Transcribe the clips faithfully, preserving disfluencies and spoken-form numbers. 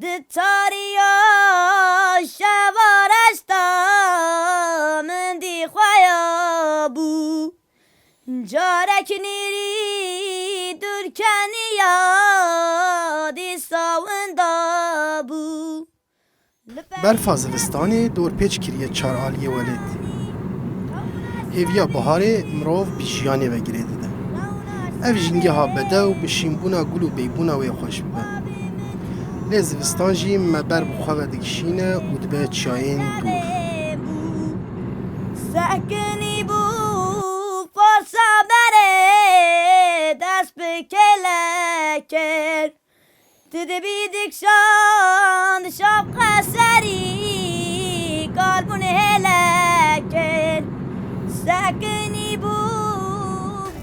Di tariya şeva reşta min dî xweya bû. Carek nîrî dûr keniya dîsa winda bû. Berfa zivistanê dorpêç kiriye çar aliyê welêt. Hêviya biharê mirov bi jiyanê ve girê dide. Ev jî ngeha bedew bi şînbûna gul û bêbûna wê xweş bibe. Lê zivistan jî me ber bi xwe ve digişîne û dibe çiyayên dûr. Sekinî bû farsa berê dest bi kêle kir. Tu dibî dikşand şapqe serî, karbûn hêle kir, sekinî bû.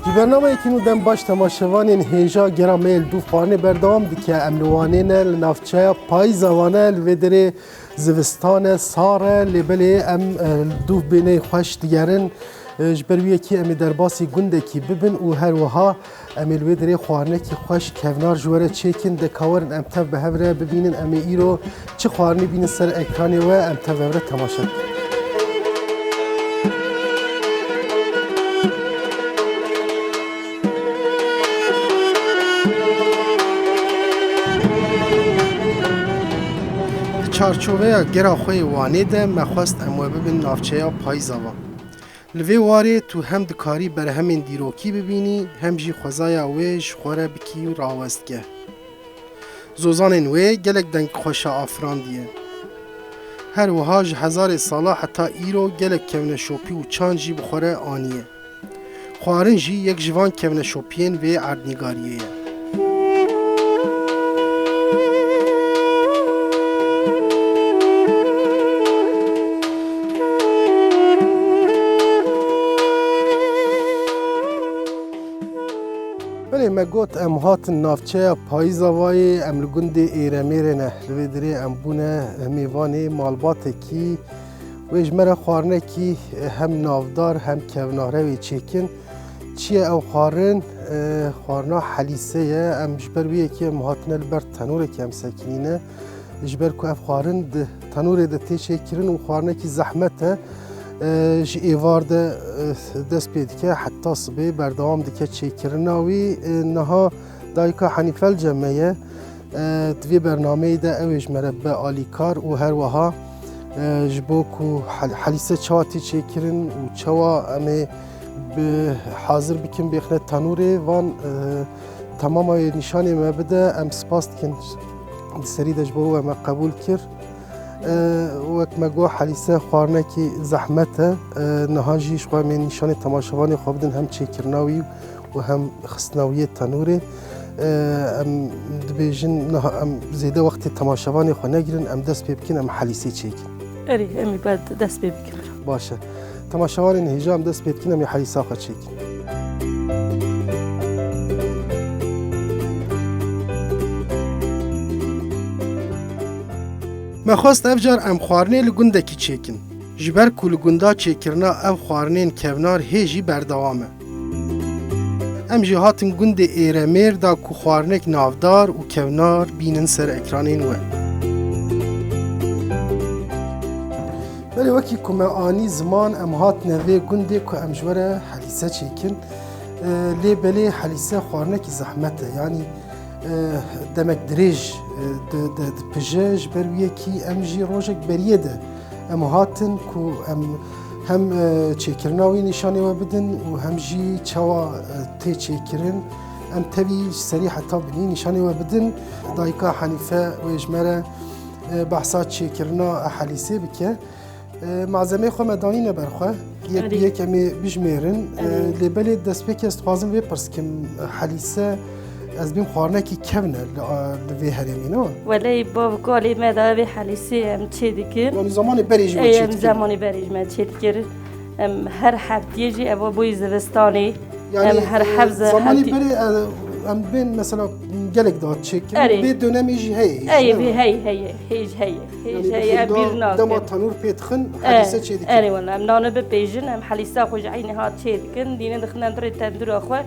Ji bernameyekî nû dem baş temaşevanên hêja gera me yê li dû xwarinê berdewam dike. Em li Wanê ne, li navçeya Payîza Wan e, li vê derê zivistan e, sar e, lê belê em, e, li dû bêneyê xweş digerin. E, ji ber wî yekê em ê derbasî gundekî bibin û her wiha Em ê li wê derê xwarinekî xweş kevnar ji we re çêkin, de ka werin em tev bi hev re bibînin, em ê îro çi xwarinî bînin ser ekranê we, em tev bi hev re temaşe bikin. Di çarçoveya gera xwe yê Wanê de me xwest em we bibin navçeya Payîza Van. Li vê warê tu hem dikarî berhemên dîrokî bibînî, hem jî xwezaya wê ji xwe re bikî rawestgeh. Zozanên wê gelek deng xweşa afirandiye. Her wiha ji hezarê sala heta îro gelek kevneşopî û çand jî bi xwe re aniye. Xwarin jî yek ji van kevneşopiyên vê erdnîgariyê ye. Belê me got, em hatin navçeya Payîzavayê, em li gundê Êremêrê ne. Li vê derê em bûne mêvanê malbatekî. Wê ji me re xwarinekî, e, hem navdar hem kevnar e wê çêkin. Çi ye ew xwarin? E, xwarina helîse ye. Em ji ber wê yekê em hatine li ber tenûrekê em sekinîne. Ji ber ku ev xwarin di tenûrê de tê çêkirin û xwarinekî zehmet e. E, ji êvar de, e, dest pê dike, heta sibê berdewam dike çêkirina wî. E, niha dayika Henîfe li cem me ye. E, di vê bernameyê de ew ê ji me re bibe alîkar û her wiha, e, ji bo ku hel-, helîse çawa tê çêkirin û çawa em ê bi hazir bikin bêxine tenûrê, van, e, temama wê nîşanê me bide, em spas dikin di serî de ji bo we me qebûl kir. E, wek me got, helîse xwarinekî zehmet e. E, niha jî ji xwe em ê nîşanê temaşevanê xwe bidin hem çêkirina wî û hem xistina wî yê tenûrê. E, em dibêjin, niha em zêde wextê temaşevanê xwe negirin, em dest pê bikin, em helîsê çêkin. Erê, em ê ber dest pê bikin. Baş e. Temaşevanên hêja em dest pê dikin, em ê helîsa xwe çêkin. Me xwest ev car em xwarinê li gundekî çêkin. Ji ber ku li gunda çêkirina ev xwarinên kevnar hê jî berdewam e. Em jî hatin gundê Êremêr da ku xwarinek navdar û kevnar bînin ser ekranên we. Belê wekî ku me anî ziman, em hatine vê gundê ku em ji we re helîse çêkin. E, lê belê helîse xwarinekî zehmet e. Yanî, e, demek dirêj, e, di, di, dipije, ji ber wî yekî em jî rojek beriyê de em hatin ku em hem, e, çêkirina wî nîşanê we bidin û hem jî çawa, e, tê çêkirin. Em tevî ji serî heta binî nîşanê we bidin. Dayika Henîfe wê ji me re, e, behsa çêkirina helîsê bike. E, malzemeyê xwe me danîne ber xwe. Yek bi Erê. yek em ê bijmêrin. E, Erê. Lê belê destpêkê ez dixwazim vê pirs kim, e, helîse, ez bêm xwarinekî kevn e li, a, li vê herêmê, ne? Welê bav kalê me de vê helîsê em çê dikir. Yanî zamanê berê jî we Ey, çê em dikir. Zamanê berê jî me çê dikir. Em her heftiyê jî eva boyî zivistanê. Yanî, Em her e, hevze zamanî hevdî- berê, e, em bên mesela gelek daha çêkirin. Erê. Vê dönemê jî heye, Ey, ne? Vê heye, heye, hêj heye, hêj Yanî heye, em bixwîna bîr nakin. Dema tanûr pê dixin, E, hedîse çê dikin. Erê wala, em nane bipêjin, em helîsa xwe ji eynê hat çê dikin, dîne dixine dirê tendûra xwe,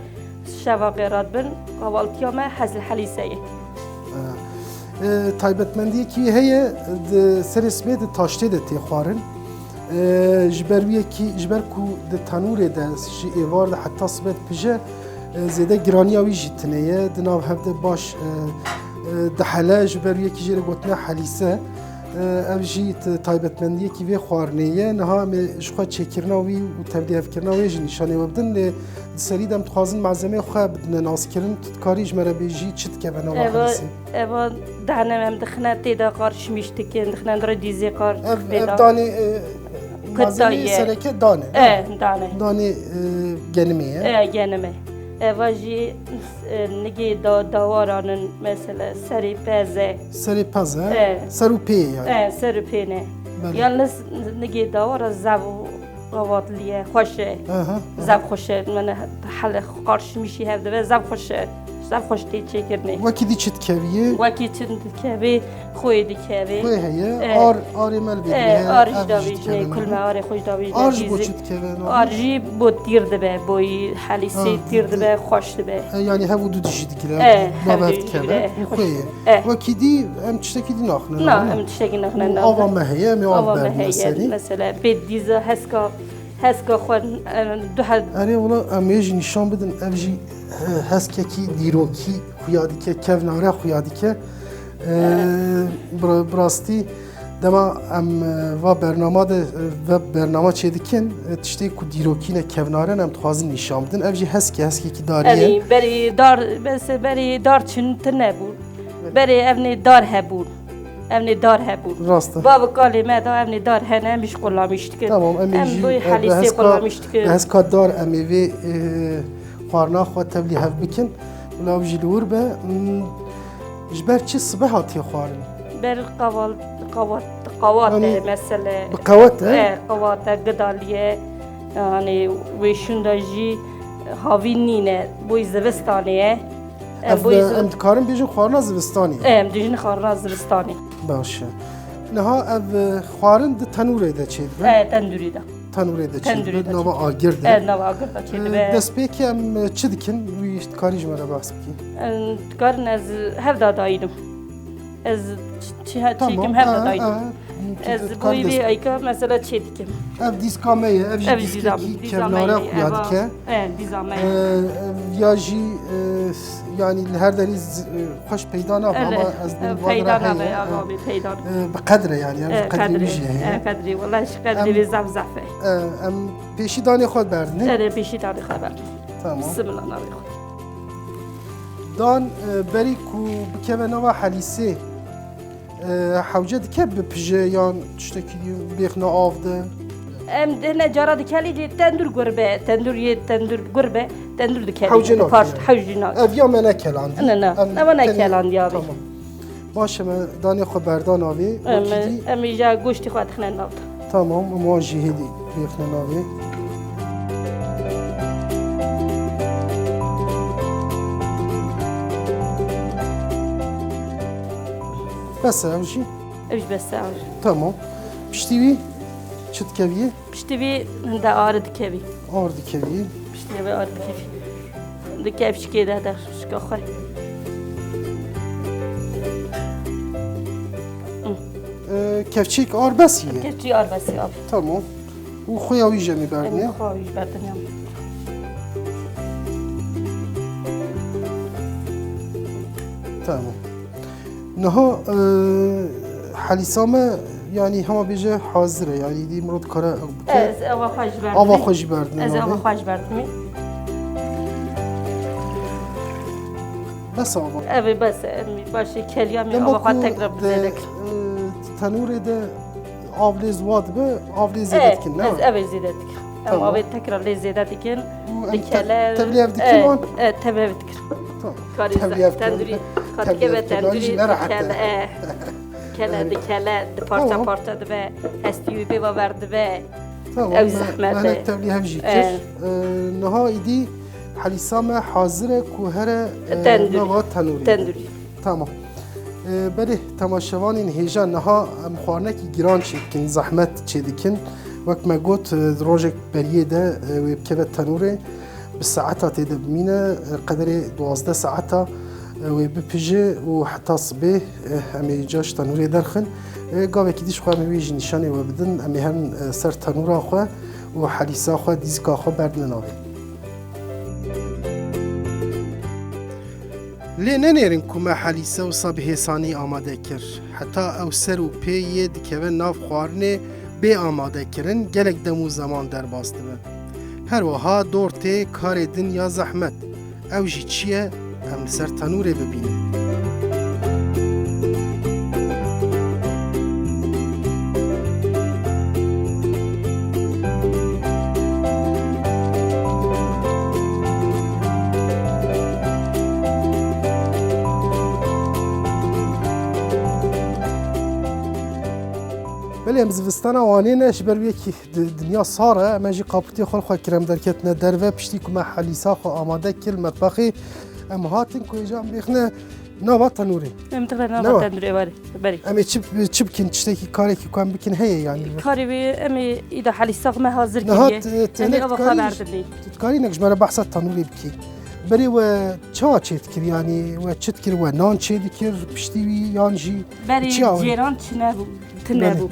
şeva qêrat bin, kahvaltiya me hez li helîse ye. E, E, taybetmendiyekî wî heye, di serê sibê di taştê de tê xwarin. E, ji ber wî yekî, ji ber ku di tenûrê de ji êvar de heta sibe dipije, e, zêde giraniya wî jî tune ye. Di nav hev de baş, e, e, dihele, ji ber wî yekî jê re gotine helîse. E, ev jî t-, taybetmendiyekî vê xwarinê ye. Niha em ê ji xwe çêkirina wî û tevlîhevkirina wê jî nîşanê we bidin. Lê di serî de em dixwazin malzemeyê xwe bidine naskirin. Tu dikarî ji me re bêjî çi dikeve nava Eva, helîsê? Eva dane em dixine tê de qar şimîş dikin, dixine di rê dîzê qar Ev, tê ev de. danê, e, Kutta malzemeyê ye. sereke dane, E, ne? dane. Danê, e, genimê ye. E, genimê. Eva jî, e, nigê da, dawaran in, mesela serê pez e. Serê pez e. E. Ser û pê ye yani. E, ser û pê ne. Belê. Yalnız nigê dawara zev û qavatliye, xweş e. Aha, aha. Zev xweş e. Mene hele qarşimişî hev dibe, zev xweş e. Zev xweş tê çêkirinê. Wekî dî çi dikeviyê? Wekî çi dikevê? Xwê dikevê. Xwê heye. E. Ar, arê me li vê E, dî heye. ar jî Ev jî davêjinê, dikeve kulme niha. arê xwe jî davêjinê. Ar ji bo çi dikeve niha? Ar jî bo tîr dibe, boyî helîsê Ha, tîr di- dibe, xweş dibe. E, yani hev û du dijî digire. E, Nava hev hev dû dikeve. digire. Û xwê ye. E. Wekî dî em tiştekî dî naxine Na, nava. em tiştekî naxine Û nava. ava me heye, em ê av Ava me berdine heye, serî. mesela bê dîza heska, heska xwe, em, du he- Erê wala em ê jî nîşan bidin, ev jî, e, heskekî dîrokî xuya dike, kevnare xuya dike. E, bi ra-, bi rastî dema em, e, va bernama de, e, ve bernama çêdikin, e, tiştê ku dîrokî ne kevnare ne em dixwazin nîşan bidin. Ev jî heske, heskekî darî ye. Evî berî dar, bes berî dar çin tune bûn. Berê evnê dar hebûn. Evnê dar hebûn. Rast e. Bav û kalê me da evnê dar hene, em jî qulamîş dikin. Tamam, em ê Em jî, bu e, bi helîsê heska, qulamîş dikin. bi heska dar em ê vê, e, xwarina xwe tevlî hev bikin. Bila ew jî li wir be. Hmm, ji ber çi sibe hatiye xwarin? Ber qaval-, qawat, qawat Yanî e mesele. bi qewet e? E, qawat e, gidaliye. Yani wê şûnda jî havîn nîne. Boy zivistanê ye. Em Ev, boyî e, zor- em dikarin bêjin xwarina zivistanê. E, em dijin xwarina zivistanê. Baş e. Niha ev, e, xwarin di tenûrê de çêdibe? E, tendûrî de. Tenûrê de Tendûrî çêdibe, de nava çêdibe. agir de. E, nava agir de E, çêdibe. destpêkê em, e, çi dikin? Wî ji dikarî ji me re behs bikî. E, dikarin ez hev da dayînim. Ez çi, çi, Tamam, çêkim hev da e, dayînim. e. Ez Kar boyî dest- vê ayka mesela çê dikim. Ev dîska me ye, ev jî Ev jî dîskekî dîza, dîza me kevnare ye, xuya eva, dike. e, dîza me Ee, ye. ev ya jî, e, s-, yani li her derî z-, e, xweş peyda nabe, Ele, ama ez e, dil peyda vagire nabe, heye. ya, E, abi, peyda. e, bi qedre yani, yani E, qedrê qedrê, wî jî heye. e, qedrê, wala ji qedrê Em, vê zaf zaf e. e, em pêşî danê xwe berdinê. Ere pêşî danê xwe berdin. Tamam. Bismillah navê xwe. Dan, e, berî ku bikeve nava helîsê, E, hewce dike bipije yan tiştekî bêxne av de? Em dene cara dikelî jî tendur gur be, tendur yê tendur gur be, tendur dikelî. Hewce Di parç nake. hewcî nake. Ev ya me nekelandî. Ne, ne. Em Eva tenê nekelandî abi. Tamam. Baş e, me danê xwe berdan avê. Em, Wekî dî em îja goştî xwe dixine nav de. Tamam, em wan jî hêdî bêxine navê. Bes e ew jî? Ew jî bes e, ew jî. Tamam. Piştî wî çi dikeviyê? Piştî wî hinde ar dikevî. Ar dikeviyê. Piştî wî ar dikevî. Di kevçikê de de şika xwe. Ee, kevçik ar besî ye? Kevçik ar besî abi. Tamam. Û xuya wî jemî berdinê? Em xwe wî berdinê. Tamam. Niha, e, helîsa me, yanî hema bêje hazir e, yanî dî mirov dikare ew bike. Ez ava xwe jî berdimê. Ava xwe jî berdinê Ez navê. ava xwe jî berdimê. Bes ava. Ev ê bes e, em başê keliya me Dema ava xwe ku tekrar de, bizêdik. e, tenûrê de av lê ziwa dibe, av lê zêde dikin, ne? Ez ev ê zêde dikin. Em Tamam. avê tekrar lê zêde dikin. Û em Dikele. te-, tevlî ev dikin E, wan? e, tevlî ev dikin. Tamam. Karî Tevlî ev tendurî, dikin. Tevlî ev tendurî, tevlî ne rehet dikele, e. Kele Yani, dikele, di parça tamam. parça dibe, hestî wî pê ve ver dibe. Tamam, Ew me-, zehmet me e. hinek tevlî hev jî E. kir. E, niha îdî helîsa me hazir e ku here, e, Tendurî. nava tenûrê. Tendurî. Tamam. E, belê, temaşevanên hêja niha em xwarinekî giran çêdikin, zehmet çêdikin. Wek me got, e, rojek beriyê de, e, wê bikeve tenûrê. Bi saeta tê de bimîne, e, qederê duwazdeh saeta, Wê bipije û heta sibê, eh, em ê ca ji tenûrê derxin. Eh, gavekî dî ji xwe em ê wê jî nîşanê we bidin. Em ê herin, eh, ser tenûra xwe û helîsa xwe, dîzika xwe berdine navê. Lê nenêrin ku me helîse wisa bi hêsanî amade kir. Heta ew ser û pê yê dikeve nav xwarinê bê amadekirin, gelek dem û zeman derbas dibe. Her wiha dor tê karê din ya zehmet. Ew jî çi ye? Em li ser tenûrê bibînin. Belê em zivistana Wanê ne, ji ber wê yekî Di-, dinya sar e, me jî qapûtê xwe li xwe kir, em derketine derve, piştî ku me helîsa xwe amade kir li metbaxê, em hatin ku hêja em bêxine nava tenûrê. Em dixine nava tenûrê, berê, berê. Em ê çi, çi bikin, tiştekî, karekî ku em bikin heye yanî? Karê wê em ê îda helîsa xwe me hazir kiriye. Niha te-, te Em ê hinek ava xwe dikarî, berdinê. Tu dikarî hinek ji me re behsa tenûrê bikî. Berê we çawa çêdikir, yanî we çi dikir, we nan çêdikir, piştî wî yan jî Berê çi awe? Cêran çi nebû, tune Belê. bû.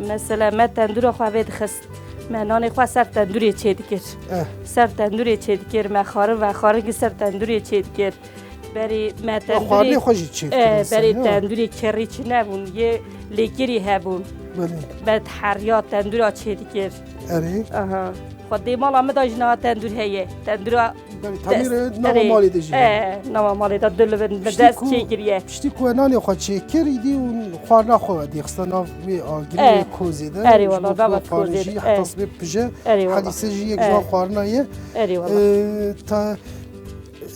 Mesela me tendûra xwe vê dixist. Me nanê xwe ser tendûrê çêdikir. Eh. Ser tendûrê çêdikir. Me xwarin vexwarin ki ser tendûrê çêdikir. Berê me tendûrê... Xwarinê xwe jî çêdikir Eh, mesela, berê ya. tendûrê kerî çi nebûn. Yê lêkirî hebûn. Belê. Me heriya tendûra çêdikir. Erê. Aha. Xwedê mala min de jî niha tendûr heye. Tendûra Belê, tenûrê nava malê de jî heye. Eh, nava malê de dil bi dest çêkiriye. Piştî ku we nanê xwe çêkir, îdî û xwarina xwe we dixiste nav wê agirê, Eh, wê kozê de. Erê wala, nava kozê de. Ji bo ku we xwarin jî heta sibê bipije, Erê wala. Helîse jî yek ji wan xwarina ye. Erê wala. Eh, ta-,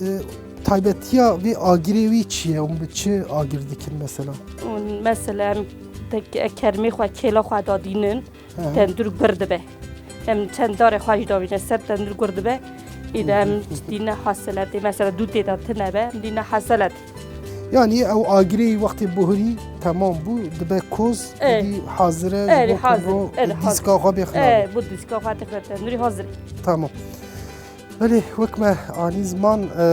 eh, taybetiya vê agirê wî çi ye? Hûn bi çi agir dikin mesela? Hûn mesela em tek-, kermê xwe, kêla xwe dadînin. Hı hı. Tendûr gur dibe. Em çend darê xwe jî davêjine ser tendûr gur dibe. Îde em Hı hı. dîne heseletê, mesela dû tê de tune be, em dîne heselet. Yanî ew agirê wextê buhirî temam bû, dibe koz, Eh. îdî hazir e, Eh, ji bo ku hazir. ro Eh, hazir. dîska xwe bêxine. Eh, bo dîska xwe têxe tendûrê hazir e. Tamam. Belê, wek me anî ziman, e,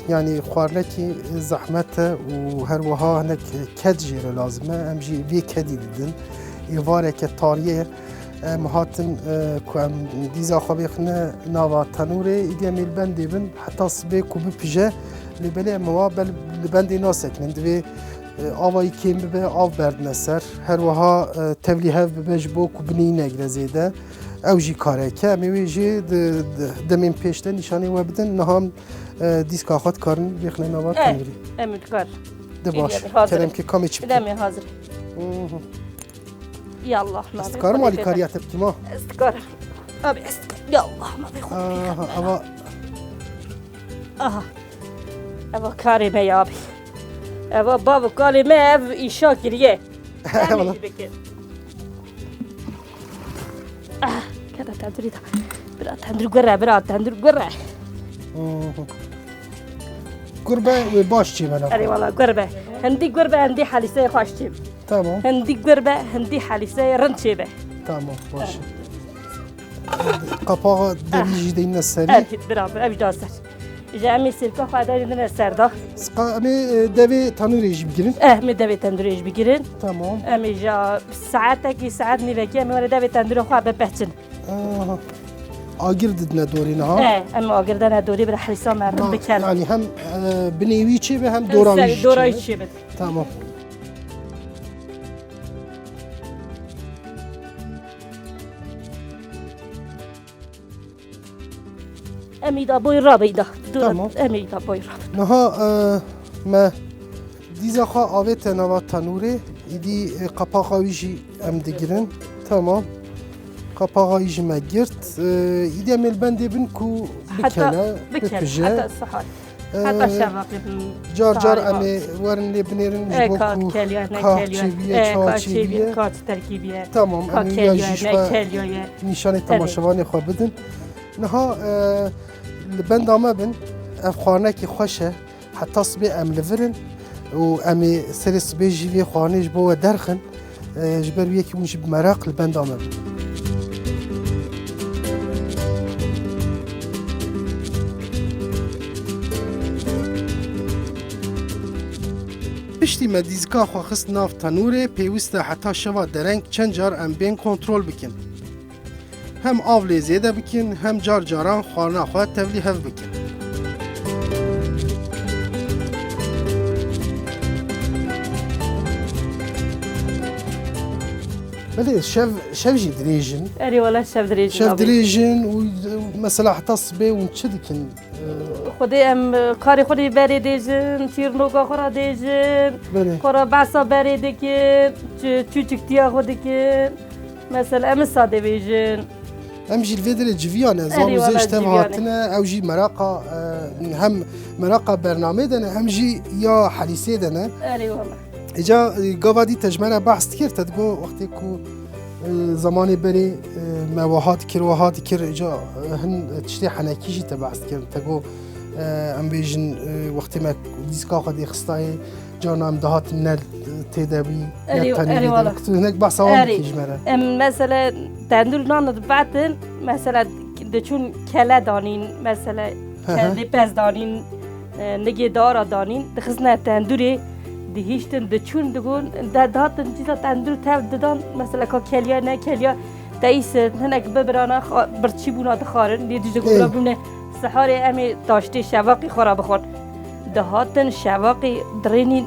yanî xwarinekî zehmet e û her wiha hinek ked jê re lazim e. Em jî vê kedî didin. Êvareke tariyê em hatin, e, ku em dîza xwe bêxine nava tenûrê, îdî em ê li bendê bin heta sibê ku bipije. Lê belê em wa bel-, li bendê nasekinin. Divê, e, avayî kêm bibe, av berdine ser. Her wiha, e, tevlî hev bibe ji bo ku binî negre zêde. Ew jî kareke. Em ê wê jî di, di demên pêş de nîşanê we bidin. Niha em, e, dîska xwe dikarin bêxine nava Eh, tendûrê. Em ê dikar. De baş. Em ê hazir. Kerem ke kamê çi bikin? Em ê hazir. Mhm. Ya Allah, Ez navê dikarim Xwedê alîkariya pêxember. te bikim ha? Ez dikarim. Abi ez dikarim. Ya Allah, navê Xwedê Aha, pêxember. eva. Aha. Eva karê me ya abi. Eva bav û kalê me ev îşa kiriye. Em Wala. jî bikin. Ah, kete tendurî de. Bira tendur gure, bira tendur gure. Mhm. Gurbe wê baş çê bena. Erê wala gurbe. Hindî gurbe, hindî helîseyê xweş çê. Tamam. Hindî gurbe, hindî helîseyê rind çê be. Tamam, baş. Qapaxa devî jî deyne serî. Erê, bira, bira, ev jî da ser. Ji em ê sêvka xwe de dine ser da. Sqa em ê, e, devê tenûrê jî bigirin. Eh, em ê devê tendurê jî bigirin. Tamam. Em ê ja saetekî, saet nîvekî em ê were devê tendurê xwe bipehçin. Aha. Agir didine dorê niha? Eh, em ê agir dene dorê bira helîsa me rind Na, biker. yanî hem, e, binê wî çê be hem Hem dora wî ser jî dora çê wî be. çê be. Tamam. Em îda boy rabe îda. Dur, Tamam. em îda boy rabe. Niha, e, me dîza xwe avête nava tenûrê, îdî, e, qapaxa wî jî em digirin. Tamam. Qapaxa wî jî me girt. E, îdî em ê li bendê bin ku Heta bikele, bikele, bipije. heta sihar. Heta Ee, şevaqê bin Car car em ê werin lê binêrin ji bo ku kak çêbiye, çawa çêbiye. Tamam, em ê ya jî ji xwe nîşanê temaşevanê xwe bidin. Niha, e, li benda me bin, ev xwarinekî xweş e. Heta sibê em li vir in û em ê serê sibê jî vê xwarinê ji bo we derxin. E, ji ber wî yekî hûn jî bi meraq li benda me bin. Piştî me dîzka xwe xist nav tenûrê, pêwîst e heta şeva dereng çend car em bên kontrol bikin. Hem av lê zêde bikin, hem car caran xwarina xwe tevlî hev bikin. Belê şev, şev jî dirêj in. Erê wala şev dirêj in. Şev dirêj in û, e, mesela heta sibê hûn çi dikin? Xwedê em, e, karê xwe dê berê dêjin, çîrnoka xwe re dêjin, Belê. Xwe re behsa berê dikin, çi-, çûçiktiya xwe dikin. Mesela em ê sadê bêjin. Em jî li vê derê civiyane, zan Erê û zêj wala tev civiyane. Hatine, ew jî meraqa, e, hem meraqa bernamê de ne, hem jî ya helîsê de ne. Erê wala. Îca, e, gava dî te ji me re behs dikir, te digot wextê ku, e, zemanê berê, e, me wiha dikir, wiha dikir, îca, e, hin tiştê henekî jî te behs dikir. Te got, e, em bêjin, e, wextê me dîska xwe dê xistayê, carna em dihatin ne tê de bî, ne Erê, tenê erê de. Wala. Tu hinek behsa wan Erê. Bikî ji me re. Em, mesela, tendûr nan dibetin, mesela, diçûn kele danîn, mesela, Hı hı. Keldê pez danîn, e, nigê dara danîn, dixistine tendûrê, dihiştin, diçûn, digon, de, dihatin cîza tendûr tev didan, mesela ka keliya ne keliya, te îse hinek bibirana, xa-, birçî bûna dixwarin, lê dij Ê. Digora bûne, siharê em ê taştê şevaqî xwe re bixwin. Dihatin şevaqî dirênîn,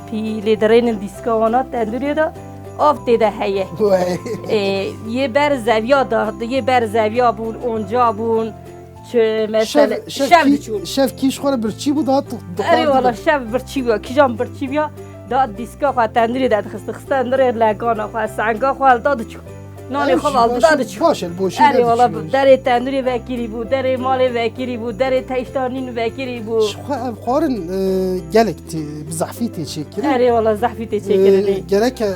pîlê dirênin dîska wana tendûrê de, av tê de heye. Wey. Ê, yê ber zeviya da, yê ber zeviya bûn, onca bûn, Çi mesele, Şev, şev şev kî-, diçûn. Şev kî ji xwe re birçî bû, da tu-, Erê dixwar wala, dibe. Şev birçî bû. Kîjan birçî bû ya? Da dîska xwe tendûrê de dixist, dixiste nirê lekana xwe, senga xwe da diçû. Nanê Erê xwe ji al da baş-, diçû. Baş e, boşî Erê wala, nedişû. Derê tendûrê vekirî bû, derê malê vekirî bû, derê teştanîn vekirî bû. Ji xwe ev xwarin, e, gelek tê, bi zehfî tê çêkirin. Erê wala, zehfî tê çêkirin, E, ê. Gereke, m-,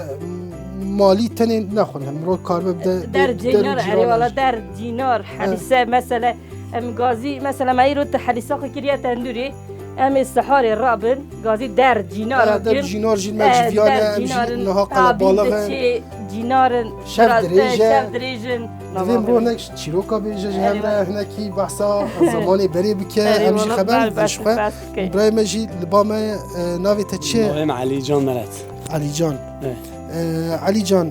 malî tenê nexwin, hem mirov karibe bi de-, Der de-, cînar, der erê wala, cîran der cînar, Evet. Helîse, mesele, Em gazî, mesela, me îro tu helîsa xwe kiriye tendûrê, em ê siharê rabin, gazî der cînar Ha, der akin. Cînar jî me Eh, civiyane, der em jî cînarin, niha tabîn qelebalix e. Diçê cînarin, Şev biraz, dirêj eh, e. Şev dirêj in. Divê mirov hinek çîroka bêje ji hev re, Eyvallah. Hinekî behsa zemanê berê bike, Erê em jî wala, xeber bidin bes, ji xwe. Bes bike. Birayê me jî li ba me, eh, navê te çi ye? Navê me Elîcan Meret. Elîcan. Evet. Ee, Elîcan, e,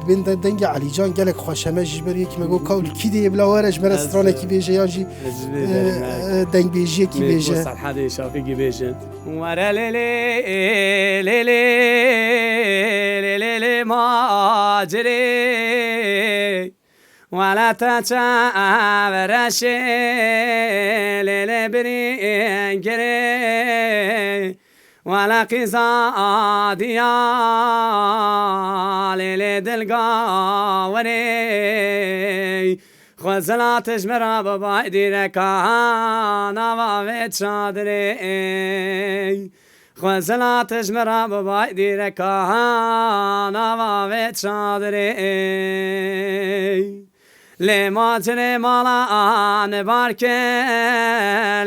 bên de-, dengê Elîcan gelek xweş e. Me jî ji ber yekî me got, "Ka û li kî de ye, bila were ji me re stranekî bêje yan jî, Ez bê e, derim, e, dengbêjiyekî bêje." Serhedê Şafîkî bêje. Were lê lê, lê lê, lê lê lê macirê. Wele te çav reşê, lê lê birîngirê. Wele qîza diya lê lê dilga werê. Xwezila tij min re bibay dîreka nava vê çadirê. Xwezila tij min re bibay dîreka nava vê çadirê. Lê macirê mala an bar kir,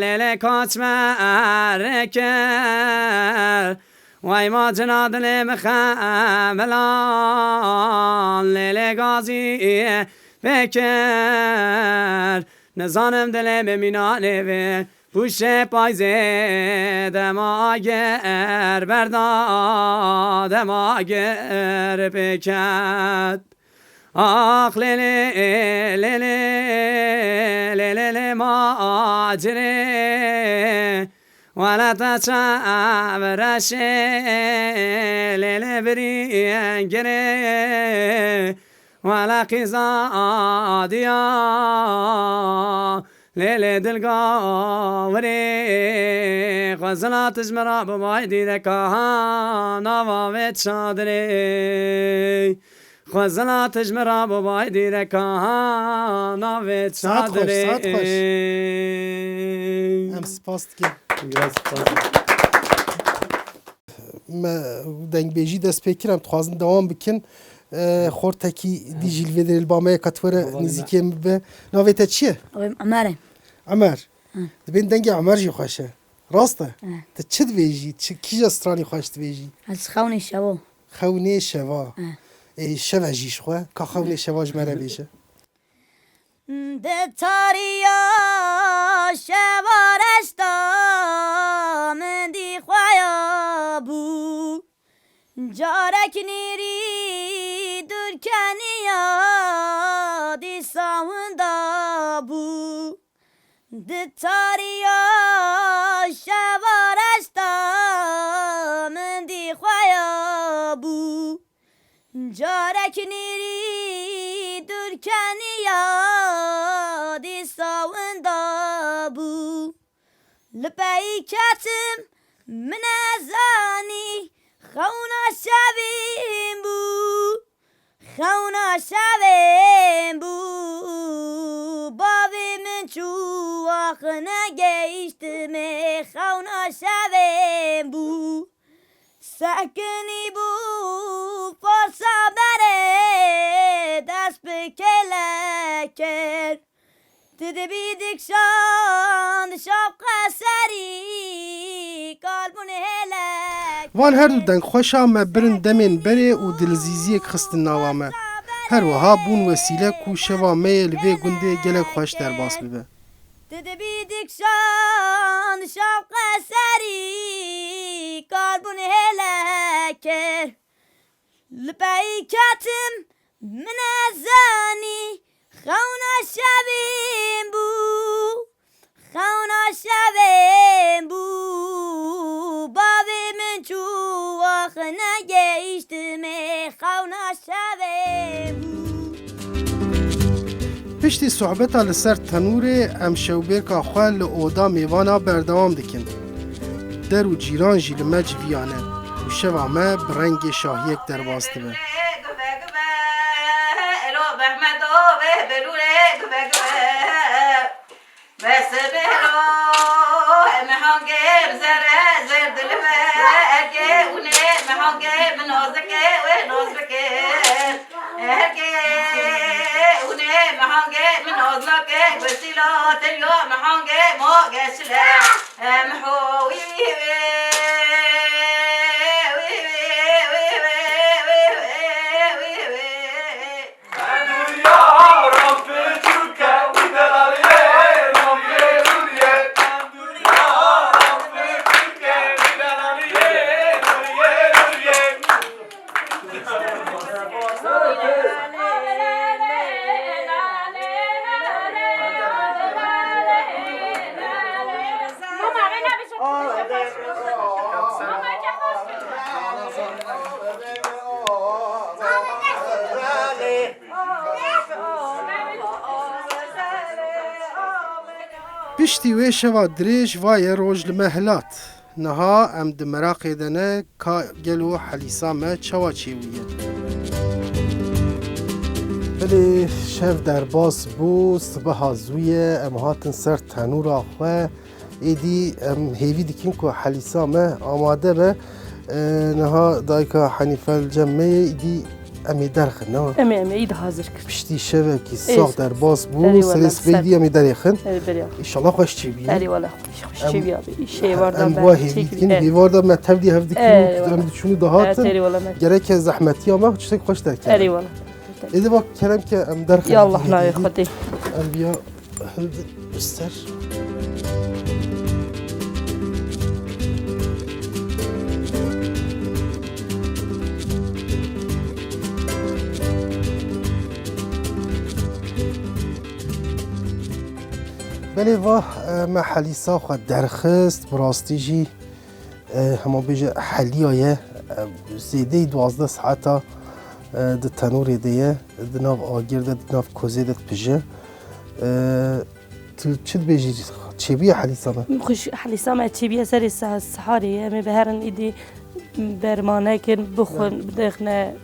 lê lê kaç me erê kir. Wey macina dilê min xemilan, lê lê gazî pê kir. Nizanim dilê min mîna lê vê, pûşê payzê dema agir berda, dema agir pê ket. Ax lê lê, lê lê, lê lê lê macirê. Wele te çav reşê, lê lê birîngirê. Wele qîza diya, lê lê dilga wirê. Xwezila tij min re bibay dîreka nava vê çadirê. Xwezila tij min re bibay dîreka navê çadirê. Saet xweş, saet xweş. Em spas dikin. Gelek spas. Me dengbêjî dest pê kir, em dixwazin dewam bikin. E, xortekî dî jî li vê derê li ba me ye, ka tu were nîzîkê min bibe. Navê te çi ye? Navê min Emer e. Emer. Hı. Dibên dengê Emer jî xweş e. Rast e? Hı. Tu çi dibêjî? Çi, kîja stranî xweş dibêjî? Ez xewnê şeva. Xewnê şeva. Hı. Ê, şev e jî ji xwe. Ka xewnê şeva ji me re bêje. Di tariya şeva reşta min dî xweya bû. Carek nîrî dûr keniya dîsa winda bû. Di tariya şeva reşta min dî xweya bû. Carek nîrî dûr keniya dîsa winda bû. Li pey ketim min nezanî xewna şevîn bû. Xewna şevên bû, bavê min çû, ax negehiştime, xewna şevên bû. Sekinî bû, farsa berê dest bi kêlek kir. Tu dibî dikşand şapqe serî, kalbûn hêlek. Van her du dengxweşa me birin demên berê û dilzîziyek xistin nava me. Her wiha bûn wesîle ku şeva me yê li vê gundê gelek xweş derbas bibe. Tu dibî dikşand şapqe serî, kalbûn hêlek kir. Li pey ketim min nezanî xewna şevên bû. Xewna şevên bû, bavê min çû, ax negehiştime, xewna şevên bû. Piştî sohbeta li ser tenûrê, em şewbêrka xwe li oda mêvana berdewam dikin. Der û cîran jî li me civiyane û şeva me bi rengê şahiyek derbas dibe. Bes bêro, em hangê zere zer dilive, ergê ûnê me hangê min nazike wê naz bike. Ergê ûnê me hangê min naz nake, bi sîla tiriya me hangê ma geçile. Em ho wî wê, wî wê, wî wê, wî wê, wî wê. Piştî wê şeva dirêj vaye roj li me hilat. Niha em di meraqê de ne ka gelo Helîsa me çawa çêbûye. Belê şev derbas bû, sibeha zû ye, em hatin ser tenûra xwe. Êdî em hêvî dikin ku Helîsa me amade be. E, niha dayika Henîfe li cem me ye, êdî em ê derxin, ne? Em ê, em ê êdî hazir kin. Piştî şevekî sax derbas bû, erê wala, serê sibê ser. Êdî em ê derêxin. Erê, berê. Înşallah xweş çêbî. Erê wala, xweş çêbî abi. Îş hêvar da em me wa hêvî dikin, hêvar da me tevdî hev dikin, erê wala, em diçûn û dihatin. Erê wala, me. Gereke zehmetiya me tiştek xweş derkeve. Erê wala. Êdî bak kerem ke em derxin. Ya Allah, navê Xwedê. Em biya Hildir ser. Belê va, e, me Helîsa xwe derxist, bi rastî jî, e, hema bêje heliya ye, e, zêdeyî duwazdeh saeta, e, di tenûrê de ye, di nav agir de, di nav kozê de dipije. E, Tu çi dibêjî? Çêbûye Helîsa me? Xweş, Helîsa me çêbûye serê se-, siharê ye. Em ê bi herin êdî bermanekin, bixwin, bidixne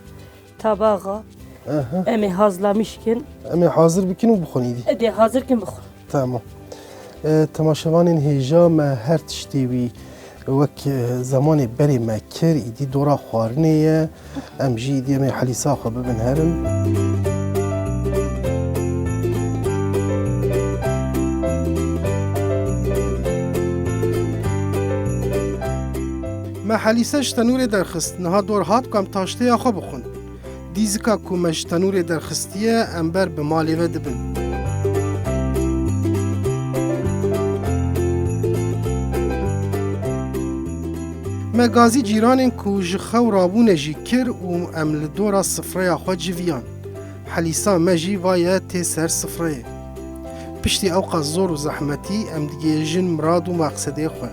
tabaxa. Aha. Em ê hazlamiş kin. Em ê hazir bikin û bixwin êdî. Êdî hazir kin bixwin. Tamam. E, temaşevanên hêja me her tiştê wî wek, e, zemanê berê me kir, êdî dora xwarinê ye. Em jî êdî em ê Helîsa xwe bibin herin. Me Helîsa ji tenûrê derxist, niha dor hat ku em taştêya xwe bixwin. Dîzika ku me ji tenûrê derxistiye, em ber bi malê ve dibin. Gazî cîranên ku ji xew rabûne jî kir û em li dora sifreya xwe civiyan. Helîsa me jî va ye tê ser sifreyê. Piştî ewqas zor û zehmetî em digihêjin mirad û maqsedê xwe.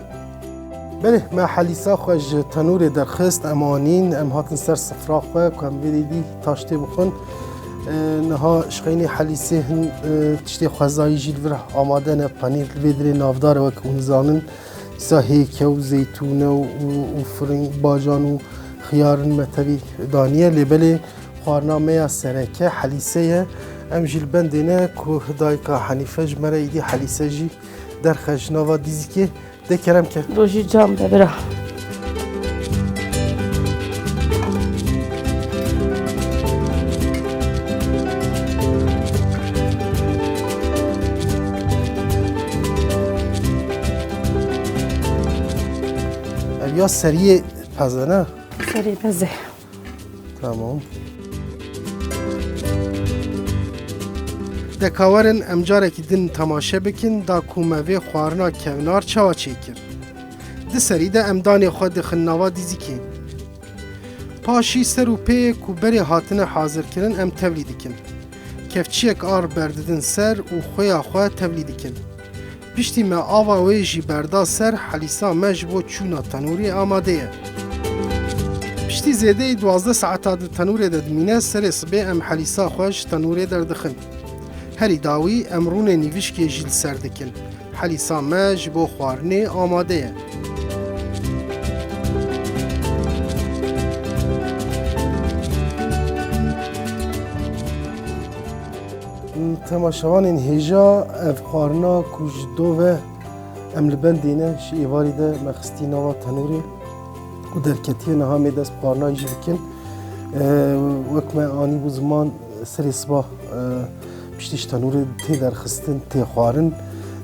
Belê, me helîsa xwe ji tenûrê derxist, em anîn, em hatin ser sifra xwe ku em vê dî taştê bixwin. E, niha ji xeynî helîsê hin, e, tiştê xwezayî jî li vir amade ne, penîr li vê dirê navdar e wek hûn zanin. Dîsa hêke û zeytûne û, û, û firing, bacan û xiyar in me tevî daniye. Lê belê xwarina me ya sereke helîse ye. Em jî li bendê ne ku dayika Henîfe ji me re êdî helîse jî derxe ji nava dîzikê. De kerem ke. Rojî cam be bira. Ev ya seriyê peze ne? Seriyê peze. Tamam. De ka werin em carekî din temaşe bikin da ku me vê xwarina kevnar çawa çêkir. Di serî de em danê xwe dixin nava dîzikê. Paşî ser û pêyê ku berê hatine hazirkirin em tevlî dikin. Kevçiyek ar berdidin ser û xwêya xwe tevlî dikin. Piştî me ava wê jî berda ser, helîsa me ji bo çûna tenûrê amade ye. Piştî zêdeyî duwazdeh saeta di tenûrê de dimîne, serê sibê em helîsa xwe ji tenûrê derdixin. Herî dawî em rûnê nîvişkê jî li ser dikin. Helîsa me ji bo xwarinê amade ye. Temaşevanên hêja, ev xwarina ku ji dov e, em li bendê ne, ji êvarî de me xistî nava tenûrê û derketiye, niha em ê dest bi xwarina jî bikin. E, wek me anîbû ziman, serê siba, e, piştî ji tenûrê tê derxistin, tê xwarin.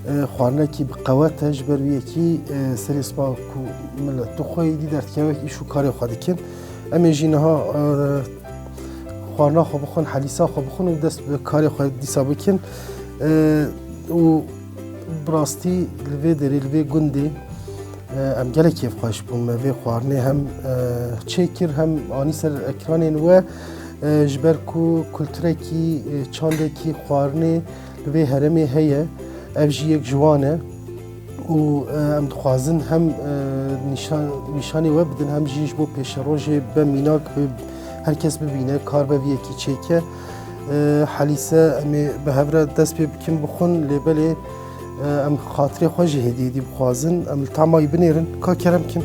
E, xwarinekî bi qewet e, ji ber wî yekî, e, serê siba ku milet dixwe, êdî derdikeve wek îş û karê xwe dikin. Em ê jî niha, e, xwarina xwe bixwin, helîsa xwe bixwin û dest bi karê xwe dîsa bikin. E, û bi rastî li vê derê, li vê gundê, e, em gelek kêfxweş bûn. Me vê xwarinê hem, e, çêkir, hem anî ser ekranên we, e, ji ber ku kulturekî, e, çandekî xwarinê li vê herêmê heye. Ev jî yek ji wan e. Û, e, em dixwazin hem, e, nîşan-, nîşanê we bidin, hem jî ji bo pêşerojê be mînak, bi, her kes bibîne, kar be vî yekî çêke. E, helîse em ê bi hev re dest pê bikin bixwin, lê belê, e, em xatirê xwe jî hêdî hêdî bixwazin, em li tama wî binêrin. Ka kerem kin.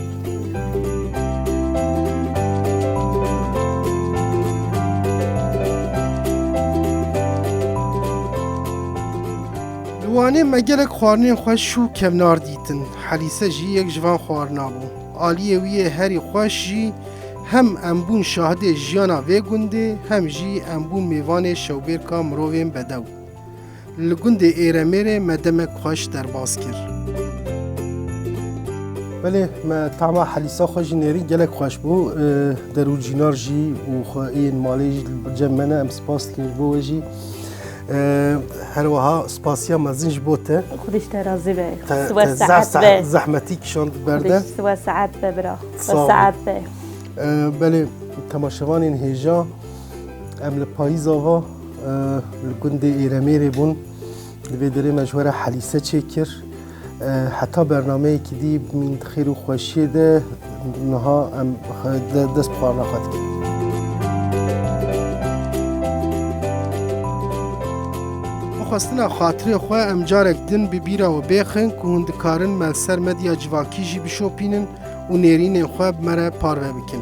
Li Wanê me gelek xwarinên xweş û kevnar dîtin. Helîse jî yek ji van xwarina bû. Aliyê wî yê herî xweş jî hem em bûn şahidê jiyana vê gundê, hem jî em bûn mêvanê şewbêrka mirovên bedew. Li gundê Êremêrê me demek xweş derbas kir. Belê, me tama helîsa xwe jî nêrîn, gelek xweş bû. E, der û cînar jî û xwe ên malê jî li cem me ne, em spas dikin ji bo we jî. E, her wiha spasiya mezin ji bo te. Xwedî ji te razî be. Te, Siwe te zeh saet saet be. Zehmetî kişand ber de. Xwedî siwe saet be bira. Sağ ol. Siwe saet be. E, belê, temaşevanên hêja, em li payîza va, e, li gundê Êremêrê bûn. Li vê derê me ji we re helîse çêkir. E, heta bernameyekî dî bimîn di xêr û xweşiyê de, niha em xe-, de-, dest bi xwarina xwe dikin. Bi xwestina xatirê xwe em carek din bi bîra we bêxin ku hûn dikarin me li ser medya civakî jî bişopînin û nêrînên xwe bi me re parve bikin.